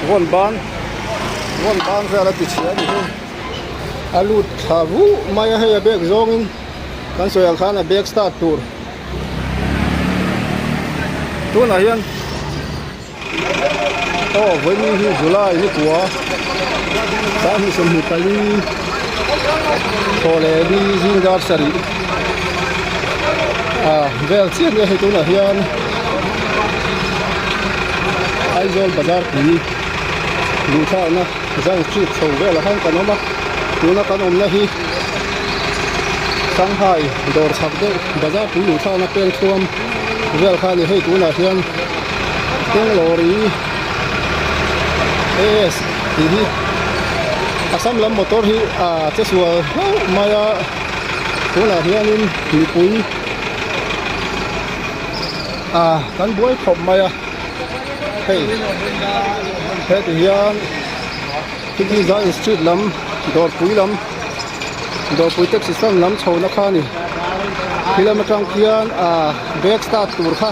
Vawn ban vawn ban vel a ti chhia a ni hi a lut thla vuh mai a hei a bag zawngin kan sawi ang khan a bag start tur tunah hian aw vawiin hi July ni kua sanghnih 24 thaw leh li zing dar sarih ah vel chiah nia hei tunah hian Aizawl bazar pui luhthlakna Zion street chho velah khan kan awm a tuna kan awmna hi Shanghai dawr chhak deuh bazar pui luhthlakna peng thuam vel kha a ni hei tunah hian Bangalore AS tih hi Assam lam motor hi a che sual hlauh mai a tunah hianin mipui ah kan buai khawp mai a hei heti hian khiti Zion street lam dawrpui lam dawrpui taxi stand lam chho na kha a ni khi lam atang khian ah bag start tur kha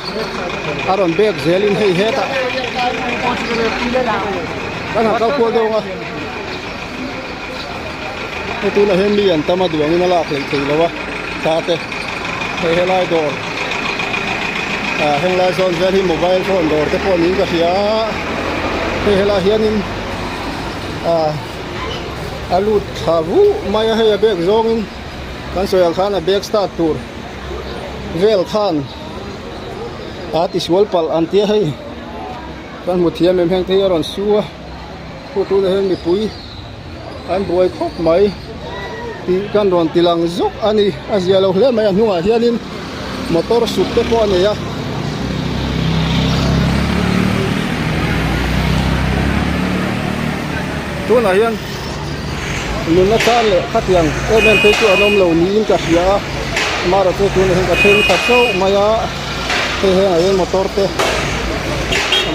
a rawn bag zelin hei hetah kan han kal kual deuh ang a hei tunah hian mi an tam a duangin a lak hleih theih loh a thla te hei helai dawr ah henglai zawn vel hi mobile phone dawr te pawh niin ka hria a hei helai hianin ah a lut thla vuh mai a hei a bag zawngin kan sawi ang khan a bag start tur vel khan a tisual palh an tia hei kan hmu thiam em heng te hi a rawn su a hu tunah hian mipui an buai khawp mai tih kan rawn ti lang zawk a ni a zia lo hle mai a hnungah hianin motor suk te pawh a nei a. Tunah hian nunna tan leh khatiang em em phei chu an awm lo niin ka hria a amaherawhchu chu tunah hian ka thleng ta chauh mai a hei hengah hian motor te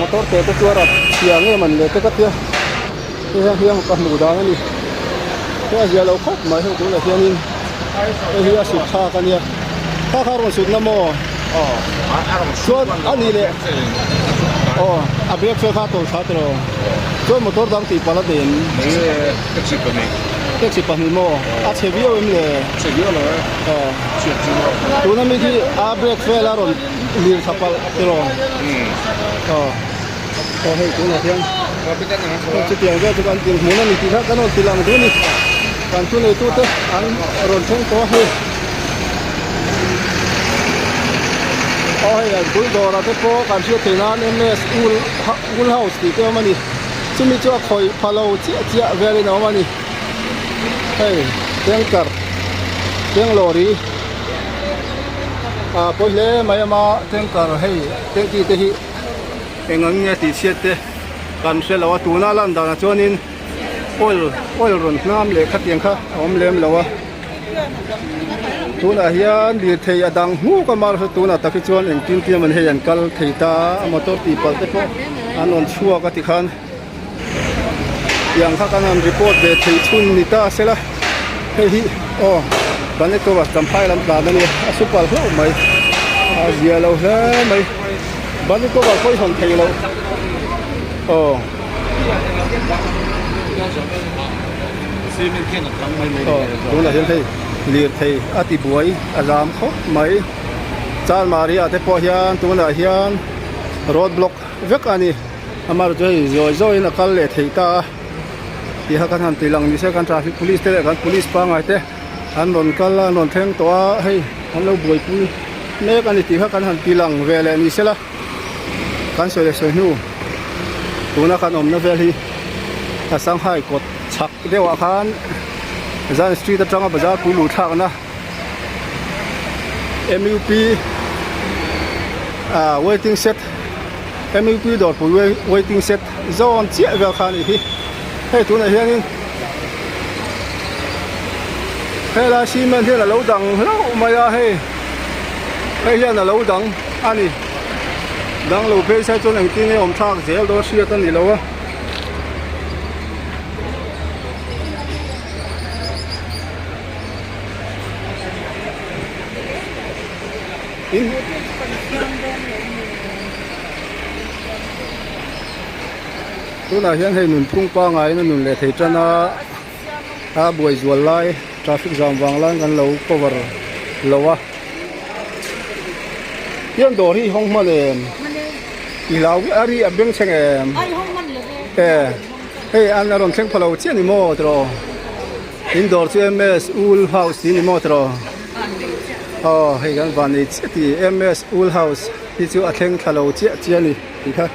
motor te te chu a rat chhia nge man le te ka tia hei hian hian ka hmuh dan a ni hei a zia lo khawp mai hei tunah hianin hei hi a sut thlak a nia kha kha a rawn sut na maw chuan a nih leh aw a bag fel kha a tawlh thla tawh chuan motor dang tih palh a den taxi pahnih taxi pahnih maw a chhe viau em le chhe viau lo e aw chhiat chu tuna mi khi a brake fail a rawn lir thla palh tiraw aw aw hei tunah hian chutiang vel chu kan dinhmun a ni tih kha kan rawn ti lang duh a ni kan thu neitute an rawn thleng tawh a hei aw hei an bul dawrah te pawh kan hriat theih nan ms ul ul house tih te a awm a ni chumi chu a khawih pha lo chiah chiah velin a awm a ni hei tanker tank lorry ah pawi hle mai a tanker hei tanky te hi eng ang nge tih chhiat te kan hre lo a tuna lan danah chuanin oil oil rawn hnam leh khatiang kha a awm lem lo a tunah hian lirthei a dang hmuk a mahse tunah tak hi chuan engtin tin emaw hei an kal thei ta a motor tih palh te pawh an rawn chhuak a tikhan tiang kha kan han report ve theih chhun ni ta sela hei hi aw Banekova champhai lam tlan a nia a su palh hlauh mai a zia lo hle mai Banekova pawh i hawn thei loh aw. Aw tunah hian hei lirthei a ti buai a zam khawp mai Chanmari ah te pawh hian tunah hian road block vek a ni amaherawhchu hei zawi zawiin a kal leh theih ta a tih kha kan han ti lang ni se kan traffic police te leh kan police pangngai te an rawn kal a an rawn thleng tawh a hei an lo buaipui mek a ni tih kha kan han ti lang ve leh ni sela kan sawi leh sawi hnu tuna kan awmna vel hi a Shanghai kawt chhak deuhah khan Zion street atanga bazar pui luh thlakna M U P ah waiting shed M U P dawrpui waiting shed zawn chiah vel kha a nih hi hei tunah hianin helai cement hian a lo dang hlauh mai a hei hei hian a lo dang a ni dang lo phei sai chuan engtin nge awm thlak zel dawn hriat a ni lo a. Tunah hian hei nunphung pangngai in a nun leh thei tan a a buai zual lai traffic jam vang lai kan lo cover lo a hian dawr hi hawng hman em i hlau a ri a beng thleng em e hei an a rawn thleng pha lo chiah ni maw tiraw in dawr chu ms ul house tih ni maw tiraw aw hei kan van nei chiah tih ms ul house hi chu a thleng thla lo chiah chiah a ni. Tih kha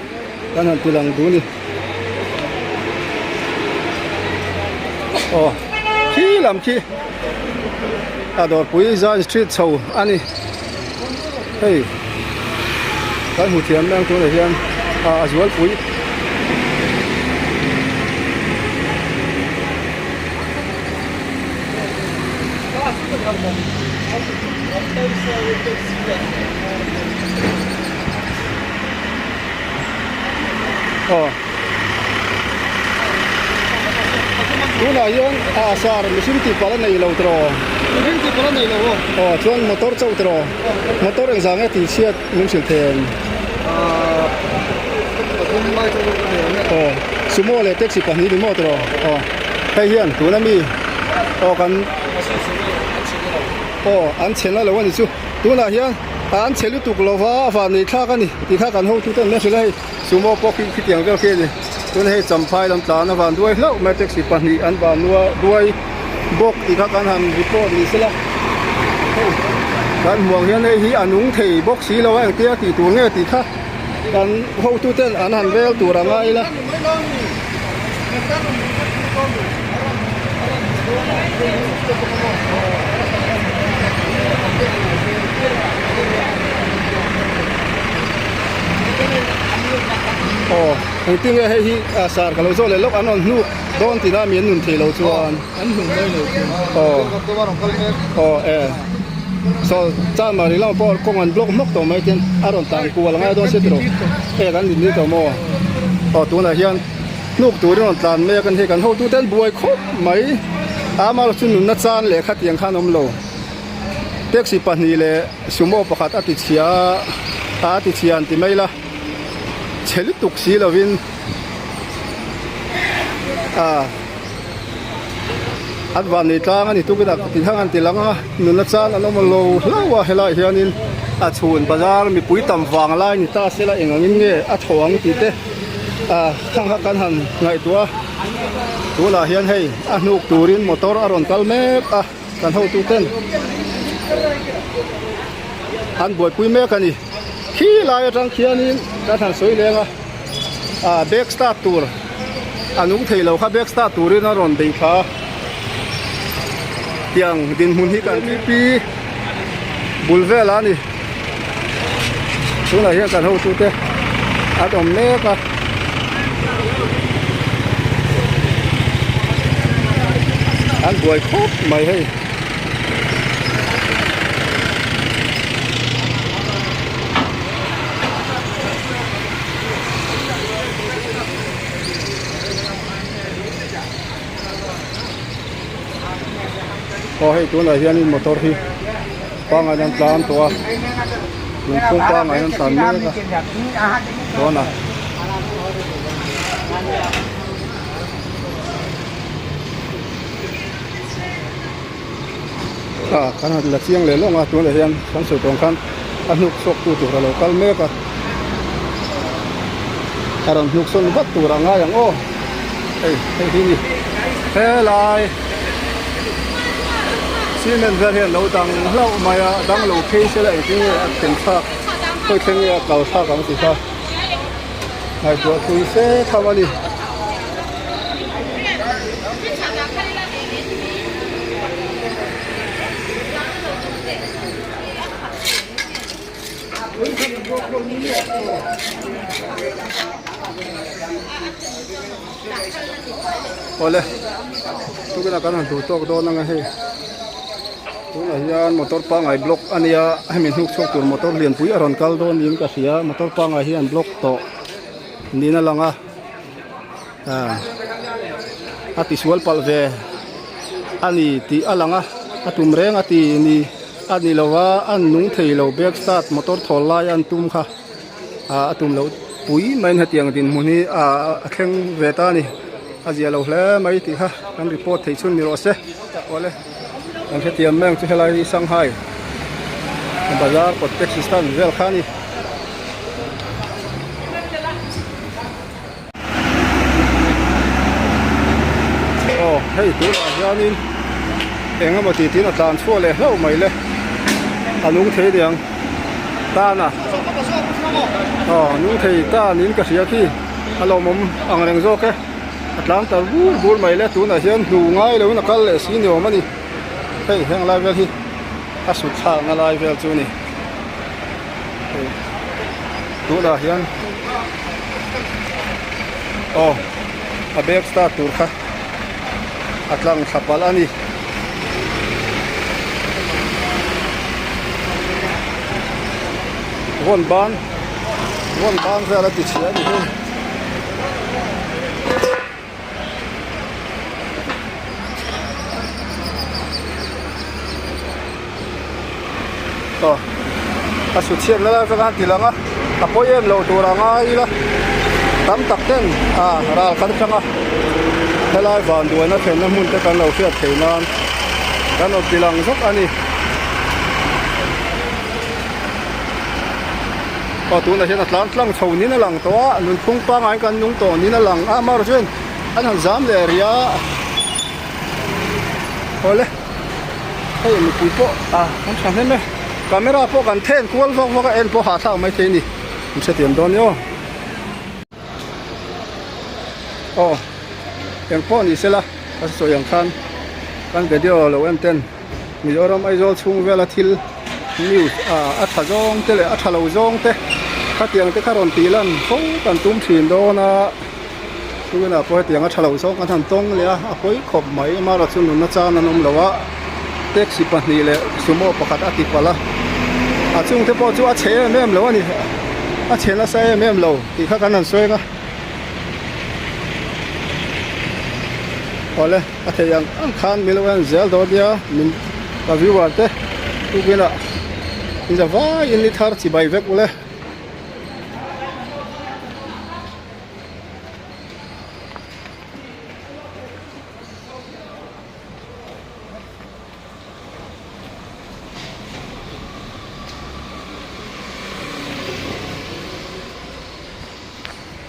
kan han ti lang duh a ni. Aw khi lam khi a dawrpui zan street chho a ni. Hei kan hmu thiam mai ang tunah hian a zualpui. Aw tunah hian a sar mihring tih palh a nei lo tiraw mihring tih palh a nei lo aw aw chuan motor chauh tiraw motor engzah nge tih chhiat min hrilh thei em ahh pathum lai chu ka nei ang e aw sumo leh taxi pahnih ni maw tiraw aw hei hian tuna mi aw kan aw an chhe na lo a ni chu tunah hian. An chhe lutuk lova a van nei thlak a ni tih kha kan hotu ten an hrilh a hei sumo pawh khi khitiang vel khi a ni tuna hei champhai lam tlan a van duai hlauh mai taxi pahnih an van nua duai bawk tih kha kan han report ni sela hei kan hmuh ang hian hei hi a nung thei bawk si lo a engtia tih tur nge tih kha kan hotu ten an han rel tur a ngai ila. Aw engtin nge hei hi ah sar ka lo zawh leh lawk an rawn hnuk dawn tih na mi an nun thei lo chuan an hnuk mai lo chuan aw aw e saw chan mari lamah pawh kawng an block hmawk tawh mai ten a rawn tan kual angai dawn sia tiraw hei kan din ni tawh maw aw tunah hian hnuk turin rawn tlan mek a ni hei kan hotute an buai khawp mai amaherawhchu chu nunna chan leh khatiang khan a awm lo taxi pahnih leh sumo pakhat a ti chhia a a ti chhia an ti mai la chhe lutuk si lovin ah an van nei tlang a ni tuk in a ti thang an ti lang a nunna chan an awm lo hlauh a helaiah hianin a chhun bazar mipui tam vang lai ni ta sela eng angin nge a thaw ang tih te ah khang kha kan han ngaihtuah a tunah hian hei a hnuk turin motor a rawn kal mek a kan hotu ten an buaipui mek a ni khi lai atang khianin kan han sawi leng a ah bag start tur a nung thei lo kha bag start turin a rawn bei thla a tiang dinhmun hi kan pi bul velah a ni tunah hian kan hotute an awm mek a. An buai khawp mai hei. Aw hei tunah hianin motor hi pangngai an tlan tawh a lungphung pangngai an tlan mek a dawn a. Ah kan han la chiang leh lawng a tunah hian kan sawi tawng khan a hnuk chhuak tu tur a lo kal mek a a rawn hnuk sawn vat tur a ngai ang aw hei hei hi ni helai cement vel hian lo dang hlauh mai a dang lo phei sela engtin nge a thlen thlak khawi thleng nge a kal thlak ang tih kha ngaihtuah thui se tham a ni. Awle tukina kan han duh tawk dawn anga hei tunah hian motor pangngai block a nia hemi hnuk chhuak tur motor lianpui a rawn kal dawn niin ka hria motor pangngai hi an block tawh niin a lang a ah a tisual palh ve a ni tih a lang a a tum reng a ti ni a ni lo a an nung thei lo back start motor thawl lai an tum kha ah a tum loh. pui maiin hetiang dinhmun hi ah a thleng ve ta a ni a zia lo hle mai tih kha kan report theih chhun ni rawh se awle kan hrethiam mai ang chu helai hi Shanghai bazar kawt taxi stand vel kha a ni. Aw hei tunah hianin eng emaw tih tiin a tlan chhuah leh hlauh mai le a nung thei niang tan a aw nung thei ta niin ka hria khi a lawmawm ang reng zawk e a tlan ta bur bur mai le tunah hian hnu ngai loin a kal leh si ni awm a ni hei heng lai vel hi a sut thlakna lai vel chu a ni hei tunah hian. Aw a bag start tur kha a tlang thla palh a ni. Vawn ban vawn ban vel a ti chhia a ni hei. Aw a su chhiatna lai vek a han ti lang a a pawi em lo tur a ngai ila tam tak ten ah ral kan tang a helai vanduaina thlenna hmun te kan lo hriat theih nan kan rawn ti lang zawk a ni. Aw tunah hian a tlan tlang chho niin a lang tawh a nunphung pangngai kan nung tawh niin a lang a amaherawhchu chuan an han zam leh rih a awle hei mipui pawh ah an tha hnem e camera pawh kan then kual vak vak a en pawh hahthlak maithei a ni an hrethiam dawn nia aw. Aw eng pawh ni sela ka sawi ang khan kan video lo en ten Mizoram Aizawl chhung vela thil news ah a tha zawng te leh a tha lo zawng te khatiang te kha rawn tih lan fo kan tum thin dawn a tunah pawh hetiang a tha lo zawng kan han tawng leh a a pawi khawp mai amaherawhchu chu nunna chan an awm lo a taxi pahnih leh sumo pakhat a ti palh a a chung te pawh chu a chhe em em lo a ni a chhe nasa em em lo tih kha kan han sawi ang a awle a theih ang ang khan milo en zel dawn nia min ka viewer te tukin ah in za vaiin ni thar chibai vek ule.